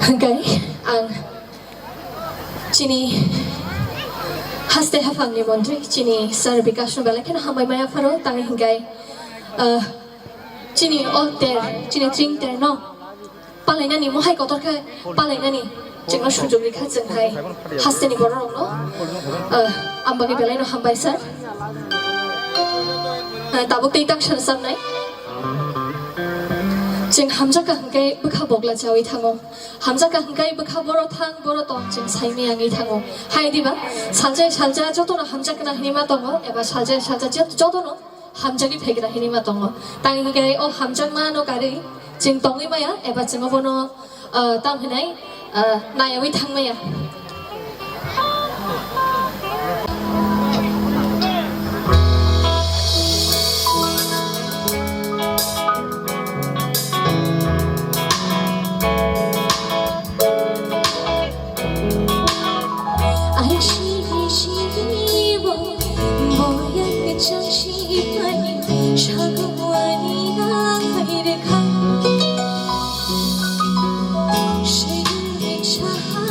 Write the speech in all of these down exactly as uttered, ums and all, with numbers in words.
Hingkai ang chini haste haphangni montri chini sir Bikash no belai kheno hambai maya pharo, tangwi hingkai, ah, chini o ter, chini tring ter no palainani mohai kotor khe palainani chwngno sujok rikha chwng hai hasteni bororokno, ah, ang bagwi belai no hambai sir. Ah, tabuk tei tang sana samnai. Chwng hamjakha hwnkhe bwkha bogla chawi thango. Hamjakha hwnkhe bwkha boro thang, boro tong chwng saimaya wngwi thango. Hai diba, salsa salsa jotono hamjakna hinwi ma tongo, eba salsa salsa jot-, jotono hamjagwi phaikna hinwi ma tongo. Tang hwnkhe o hamjakmano karwi chwng tongwi maya, eba chwng obono, ah, tang hinai, ah, nayawi thang maya. Ai shiri shiri bo, boya kachang shiri pani, shagwani na khaire kha. Shiri chaha.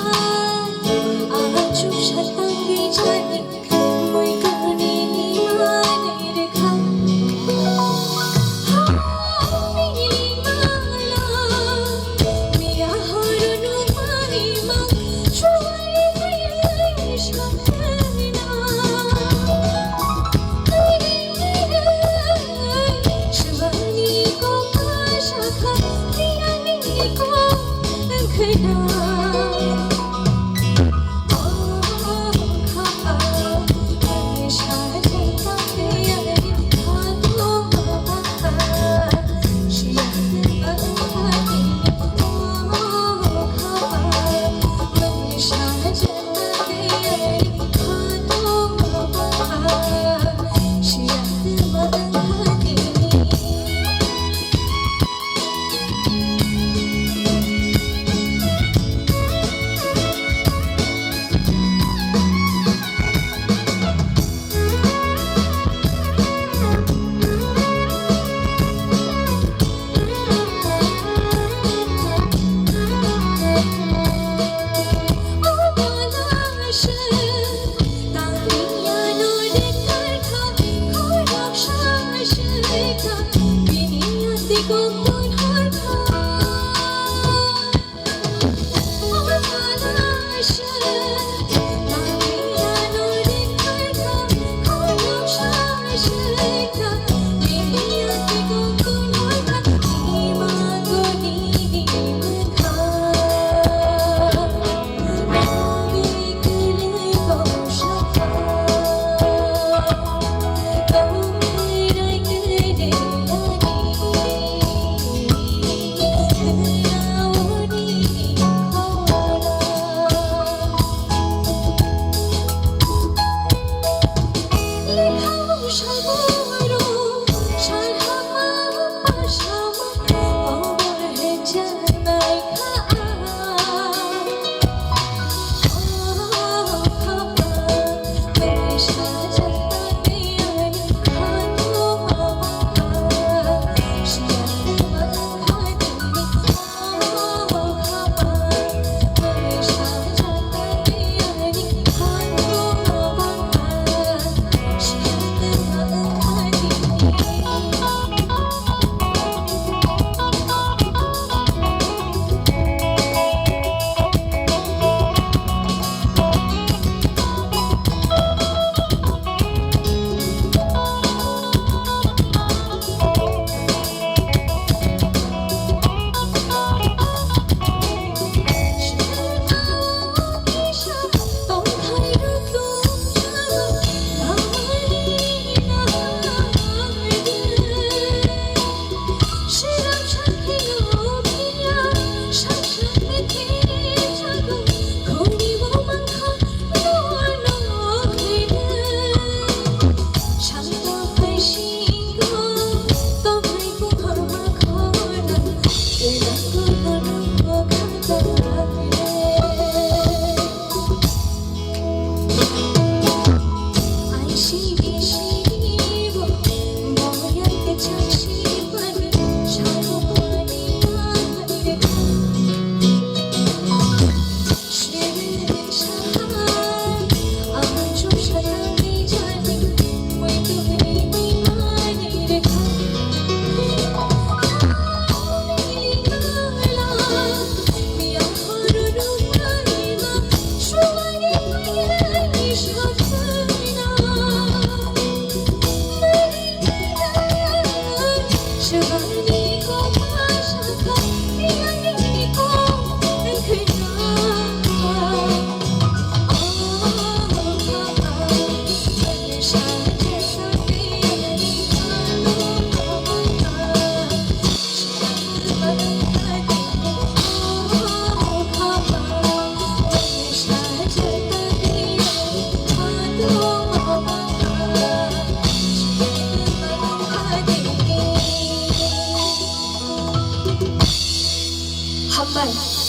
Hambai.